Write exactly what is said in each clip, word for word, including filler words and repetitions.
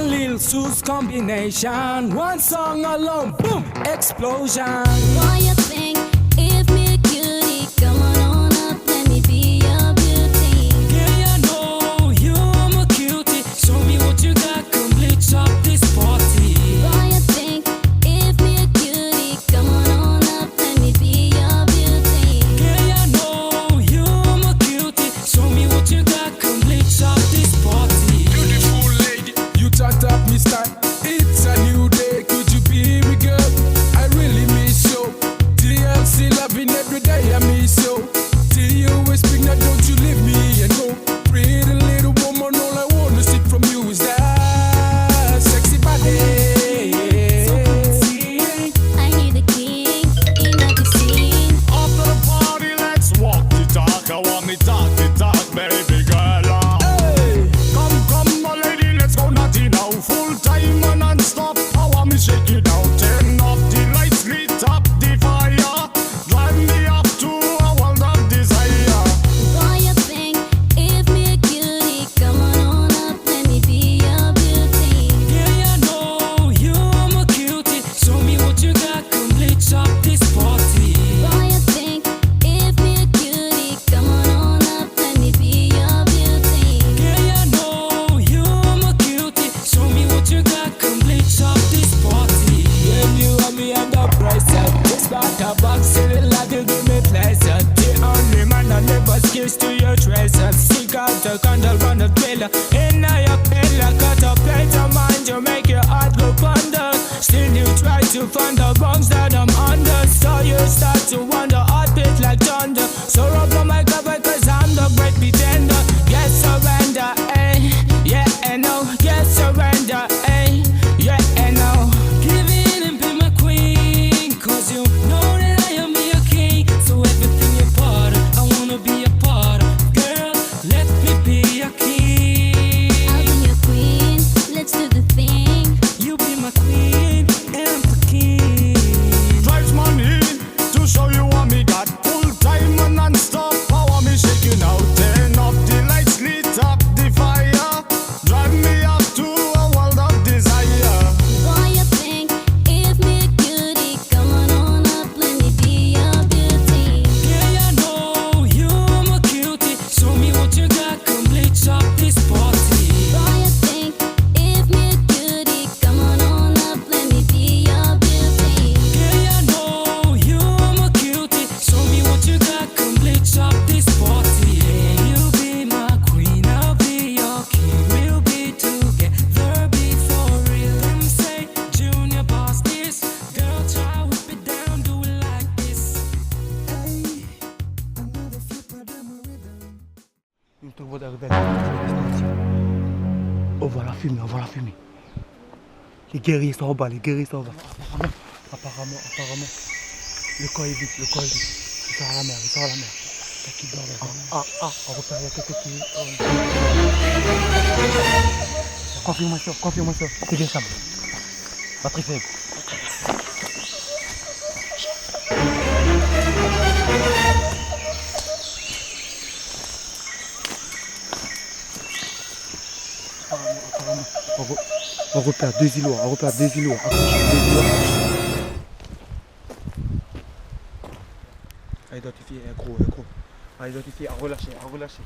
Lil Suss combination, one song alone, boom, explosion. Boy, you think if me a cutie, come on, on up, let me be your beauty. Girl, you know you are my cutie. Show me what you got, come blitz up this party. Boy, you think if me a cutie, come on, on up, let me be your beauty. Girl, you know you are my cutie. Show me what you got, come blitz up this party. Beautiful lady, you turned up my style. It's a new day, could you be my girl? I really miss you. T L C loving every day, I miss you. Till you whisper, now don't you leave me and go. Pretty little woman, all I wanna see from you is that sexy body. I hear the king in the scene. After the party, let's walk the talk. I want me talk the talk, baby girl. Hey. Come, come, my lady, let's go naughty now. Full time and non-stop. I want me shake it out. Turn off the lights, lit up the fire. Drive me up to a world of desire. Boy, you think if me a cutie, come on, on up, let me be your beauty. Girl, you know you are my cutie. Show me what you got, come blitz up this party. Boy, you think if me a cutie, come on, on up, let me be your beauty. Girl, you know you are my cutie. Show me what you got, come blitz up this party. Girl, you have me under pressure. Just start a box, silly like you give me pleasure. The only man I never scares to your treasure. Stick out the candle, run the pillar. In your pillar, cut a plate of mind, you make your heart go ponder. Still you try to find the bones that I'm under. So you start to wonder, heartbeat like thunder. So rub on my cover, 'cause I'm the great pretender. Yes, surrender, eh? Yeah and no, yes, surrender, eh? Yeah and no. Give in and be my queen, 'cause you know that I am your king. So everything you're part of, I wanna be a part of. Girl, let me be your king. I'll be your queen, let's do the thing. You be my queen, and I'm the king. Drives money to show you what me got. Full time and non-stop, power me shaking out. Turn off the lights, lit up the fire. Drive me up to a world of desire. Boy, you think if me a cutie, come on, on up, let me be your beauty. Girl, you know you are my cutie. Show me what you got, come blitz up this party. Boy, you think if me a cutie, come on, on up, let me be your beauty. Girl, you know you are my cutie. Show me what you got, come blitz up this party. Yeah, you be my queen, I'll be your king. We'll be together, be for real. Them say Junior Boss this. Girl, try whip it down, do it like this. Hey, another flipper than my rhythm. On va la fumer, on va la fumer. Les guerriers s'en va, les guerriers s'en va. Apparemment, apparemment, apparemment. Le corps est vide, le corps est vide. Il sort à la mer, il sort à la mer. Quelqu'un qui dort là-bas. Ah, ah, ah, on repère, il y a quelqu'un qui... Confirmation, confirmation. C'est bien ça. Batterie faible. On re-, on repère deux Îlois, on repère deux Îlois. Accroche, deux Îlois. À identifier, un gros, un gros. À identifier, à relâcher, à relâcher.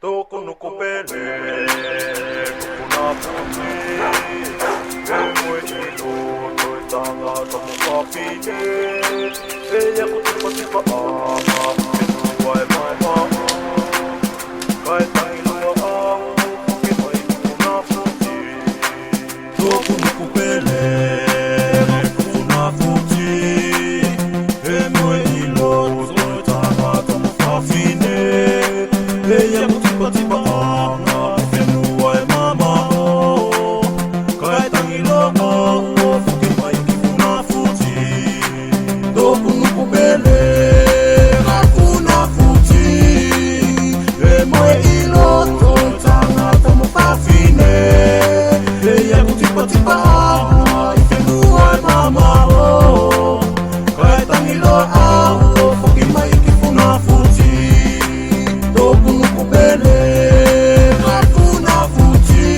ދޯ ކުނުކު ބެލޭ ނުކުނާ ފުންޏި، އެ މޮޔަ އިލޯ ތޮއި ތާނގާ ތަމު ފާފިނޭ، އެޔަކު ތިބަ ތިބަ އާނާ ފެނުވައި މާމާ، ކައި ތައިލޯ އާ ފުކި މޮޔަ ނުކުނާ ފުންޏި. ދޯ ކުނުކު ބެލޭ ނުކުނާ ފުންޏި، އެ މޮޔަ އިލޯ ތޮއި ތާނގާ ތަމު ފާފިނޭ، އެޔަކު ތިބަ ތިބަ އާނާ ފެނުވައި މާމާ، ކައި ތައިލޯ އާ ފުކި މޮޔަ ނުކުނާ ފުންޏި. ދޯ ކުނުކު ބެލޭ ނުކުނާ ފުންޏި، އެ މޮޔަ އިލޯ ތޮއި ތާނގާ ތަމު ފާފިނޭ، އެޔަކު ތިބަ ތިބަ އާނާ ފެނުވައި މާމާ، ކައި ތައިލޯ އާ ފުކި މޮޔަ ނުކުނާ ފުންޏި. ދޯ ކުނުކު ބެލޭ ނުކުނާ ފުންޏި،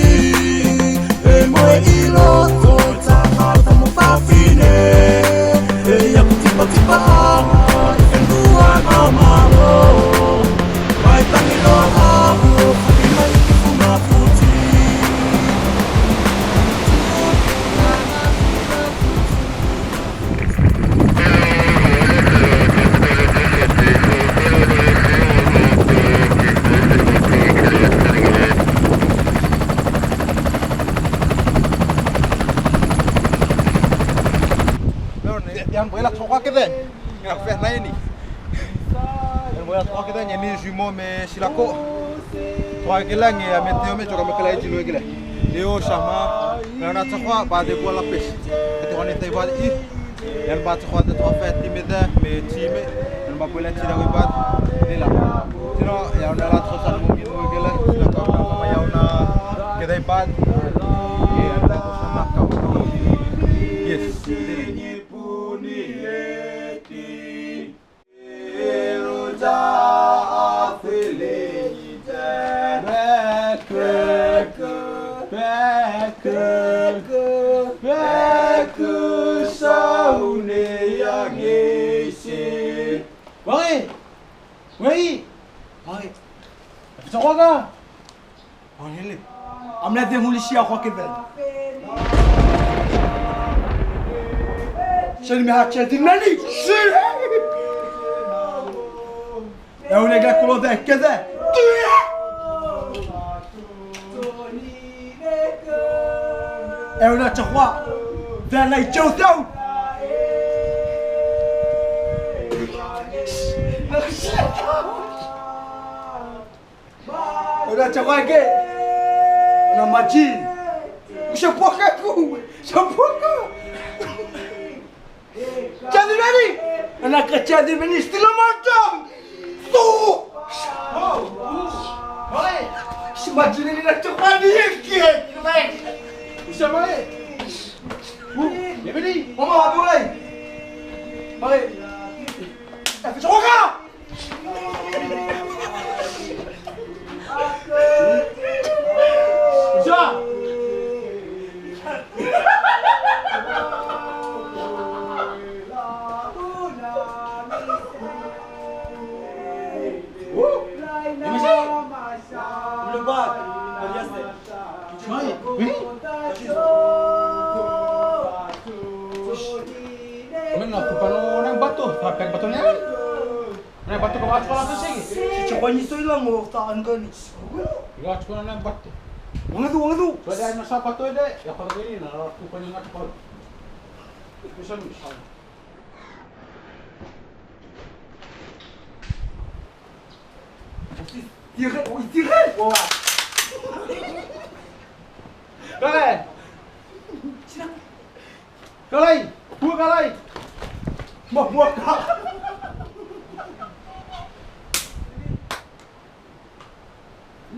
އެ މޮޔަ އިލޯ ތޮއި ތާނގާ ތަމު ފާފިނޭ، އެޔަކު ތިބަ ތިބަ އާނާ ފެނުވައި މާމާ، ކައި ތައިލޯ އާ ފުކި މޮޔަ ނުކުނާ ފުންޏި. ދެ-، ދެ-، ދެ-، ބޮއިލާ ޗޮކާ ކެދެން. އެ، ފެނައިނީ. އެ، ބޮއިލާ ޗޮކާ ކެދެން، އެމީ ޝިމޯ މޭ ޝިލަކޯ. ތޮއާ ކެލަން، އެ، އަމެ ތެޔޮ މޭ ޗޮކާ މެ ކެލައި ޖިނޯ ކެލެ. ލިޔޯ ޝަމާ، ނަނާ ޗޮކާ، ބާދެ ގުވަލަ ޕެޝް. އެ ތޮ އަނެ ތައި ބާދެ އި. އެން ބާ ޗޮކާ ދެ ތޮ ފެ ތި މެ ދެ، މޭ ޗީ މެ. އެން ބާ ބޮއިލާ ޗި ދަ ގޮތް ބާދެ. ލިލާ. ތިނޯ، އެ، އަން ނަނާ ޗޮކާ ސަން މު މި ނު ކެލެ. ތިނޯ ކާ ނަ މަ ޔާ ނަ. ކެދައި ބާދެ. އެ، އަން ނަނާ ޗޮކާ ސަން ނަ ކާ. ޔެސް. ވައި! ވައި! ވައި! އެ ފިތަ ކޮގާ؟ އަންހެލެ. އަމްނަ ދެ ހުލި ޝިޔާ ޚޮކެ ދެ. ޝަނި މިހާ ޗެދިން ނަނި. އެވުނެގެ ކުޅޯ ދެ ކެދެ. އެވުނަ ޗަޚްވާ. ދެ ނައި ޗެއުތެއު. އޮނަ ޗަވާގެ. އޮނަ މަޖީ. ޝަޕޯކާ ކޫ. ޝަޕޯކާ. ޗަދިރަނީ. އަނަ ކަ ޗަދިރަނީ ސްތިލަމާޓޯ. ސޫ. މަޖީ ނި ރަ ޗަވާނީ އެކޭ. ޝަމާއެ. އު. އެބެނީ. މަމާ އަދު އައި. މަގެ. އެ ފި ޗަވާގާ. މެން އަކު ބަނޯ ނަން ބަތު، ފައްޕެ ބަތު ނެ. ނަން ބަތު ކަ ވާޗް ކޮޅާ ކަށީގެ. ސިޗަ ވަނީ ސޮއިލަން އޮ ތާ އަންގަނީ. ވާޗް ކޮޅާ ނަން ބަތު. ވަނގަދޫ، ވަނގަދޫ. ސޮއިލަ ނަ ސާ ބަތު ދެ، ޔަ ކޮޅަ ގެނީ ނަ ރާ ކު ކޮން އަތު ކޮޅު. މިޝަން މިޝަން. ތިހެ، އޮތް ތިހެ. ކަލޭ. ކަލައި. ހު ކަލައި. މަ ހު ކަ.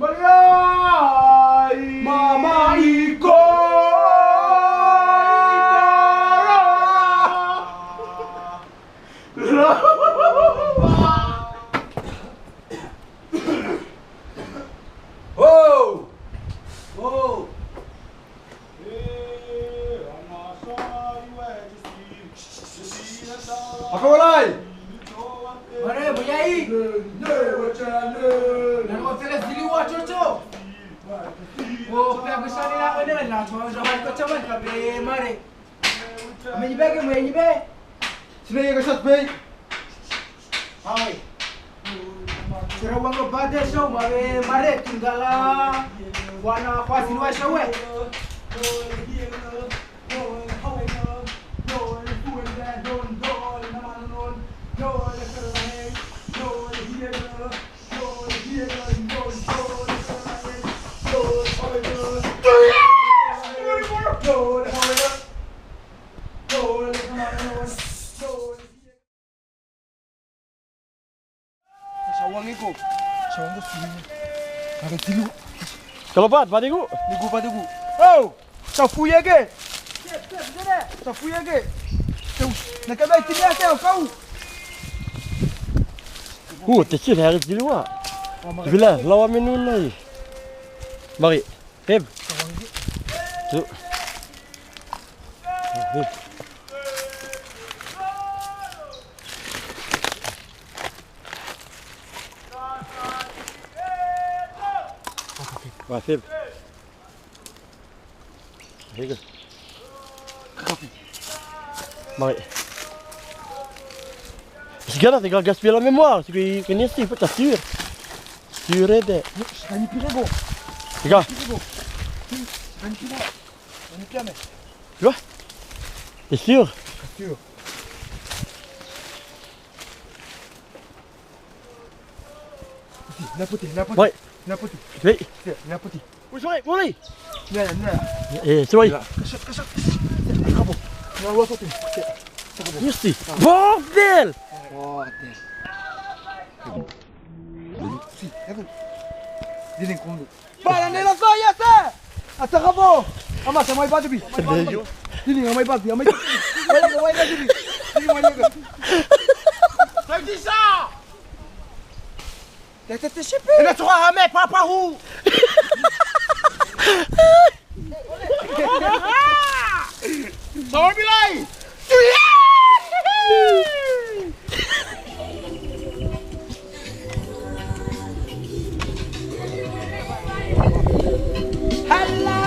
މަރިޔާ. މާ، މާ، އީ، ކޯ. ހޯ. ހޯ. ހަކަވަޅާއި. މަރޭ ބަޔައީ. ނަން ވަތަރެ ފިލި ޗޯ، ޗޯ. އޯ، ކެ ގުޝާނި ނާ އޮނެ ނާ ޗޯ، ޖޯ ހަރ ކޮ ޗަމަން ކަ ބޭ މާރޭ. މެނި ބޭގެ، މެނި ބޭ. ސިނޭ ގަ ޝޮޓް ބޭ. ހާއި. ސިރަވަނގ ބާދެ ޝޯ މަވޭ މަރޭ ތިންގަލާ. ވާނާ ފާސިން ވާ ޝޯވެ. ކަލަބާދް ބަދިގު. ނިގު ބަދިގު. އޯ! ސަފުޔޭގެ. ސަފުޔޭގެ. ނަކަބައި ތިނިއަކަށް ކައު. ހޫ، ތެޗި ހެރި ޖިލުވާ. ވިލާ ލަވަ މިނޫން ނައި. މަގި. ހެބް. ތު. ހެބް. ވާސިބް. ހޭގަ. މަގެ. ސިގާރަ ތިގާ ގެސް ބިލަ މެ މުއާ. ސިގު ކިނިސް ތި ފުޓަ ސިވިރ. ސިވިރ ދެ. ސަނި ޕިރެގޯ. ތިގާ. ސަނި ޕިރެގޯ. ސަނި ޕިރެގޯ. ސިވިރ. ސިވިރ. ނަޕުތި، ނަޕުތި، ވައި. ނަޕުތި. ވައި. ނަޕުތި. އުސްވައި، މުޅި. ނޭ، ނޭ. އޭ، ސުވައި. ކަށަ، ކަށަ. ކަބު. ނާ ވަސަތި. ކަބު. ޔުސްތި. ބޯބެލް. ބޯބެލް. ސި، އެދު. ދިނިން ކޮންދު. ބާރަ ނެލަ ފައި އަތަ. އަތަ ކަބޯ. އަމާ ސަމައި ބާދިބި. ދިނި އަމައި ބާދި، އަމައި. ވައި، ވައި ދިބި. ދިނި ވައި. ސައިދީސާ. ތެ، ތެ، ތެ، ޝިޕި. އެނަ ތުހާ ހަމެ ޕާޕާ ހޫ. ސޯބިލާއި. ހައްލާ.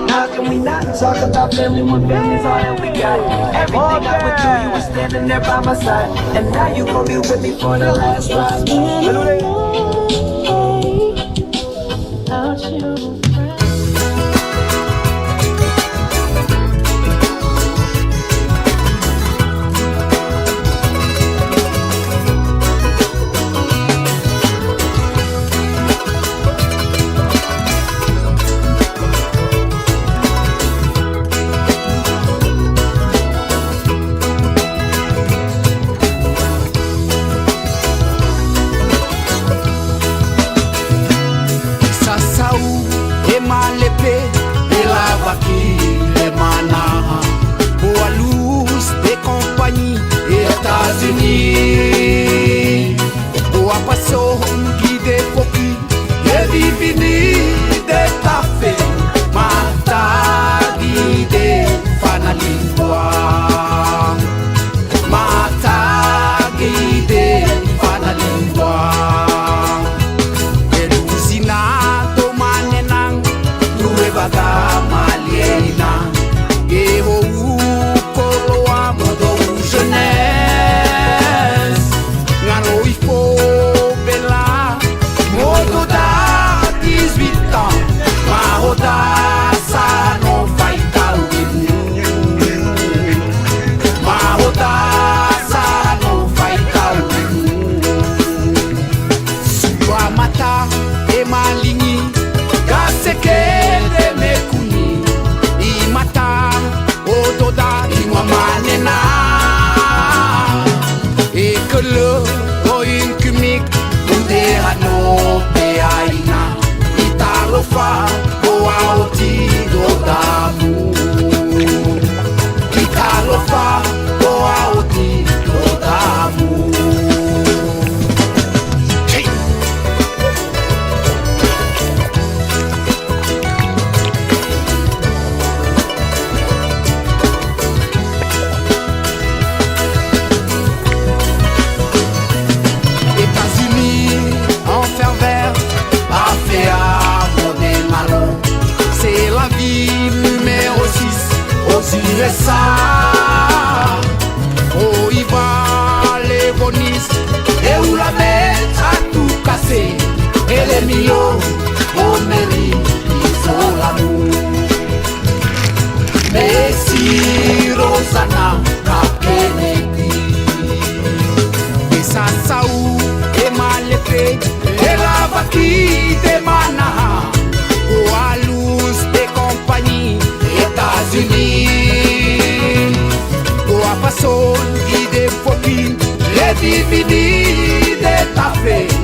ނާ ކަމިނާ ސާކަތާ ފެމިލީ މަ ފެމިލީ ސާ އެވްރި ގާޑް. Everything I went through, you were standing there by my side. And now you gon' be with me for the last ride. ސަސައު އެ މާލެ ޕެ އެ ލާވަކީ އެ މާނާ. ބޮއަލޫސް ދެ ކޮމްޕަނީ އެ އެތާޒިނީ. ބޮއަ ޕަސޯ ހޮންގި ދެ ފޮކި އެ ވިވިނީ ދެ ތަފެ. މާތާގީ ދެ ފަނަލިން ބޮއާ. މާތާގީ ދެ ފަނަލިން ބޮއާ. އެ ރުޒިނާ ދޮމާނެ ނަން ރުވެ ވަގާ މާލޭ ނަން. އެ ހޮވު ކޮޅުވާ މޮދޮ ވު ޖެނެސް. ނަން ރޮއި ފޯ ބެލާ މޮދޮ ދާ ދީސް ވިއްތާ. މާ ހޮދާ ސާ ނޯ ފައިތާ ވި. މާ ހޮދާ ސާ ނޯ ފައިތާ ވި. ސުވާ މަތާ އެ މާލިނގި ގާސެކޭ ދެ މެކުނި. އީ މަތާ އޯ ތޯދާ އިމަ މާނެނާ. އޭ ކަލަ އޮއިން ކިމިކް އުދޭ ހަނޯ ބެއާއިނާ. އިތާލޯފާ ބޮއާ އޮތީ ދޯދާމު. އިތާލޯފާ ބޮއާ އޮތީ ދޯދާމު. މި ވިނީ ދެ ތަފެއް.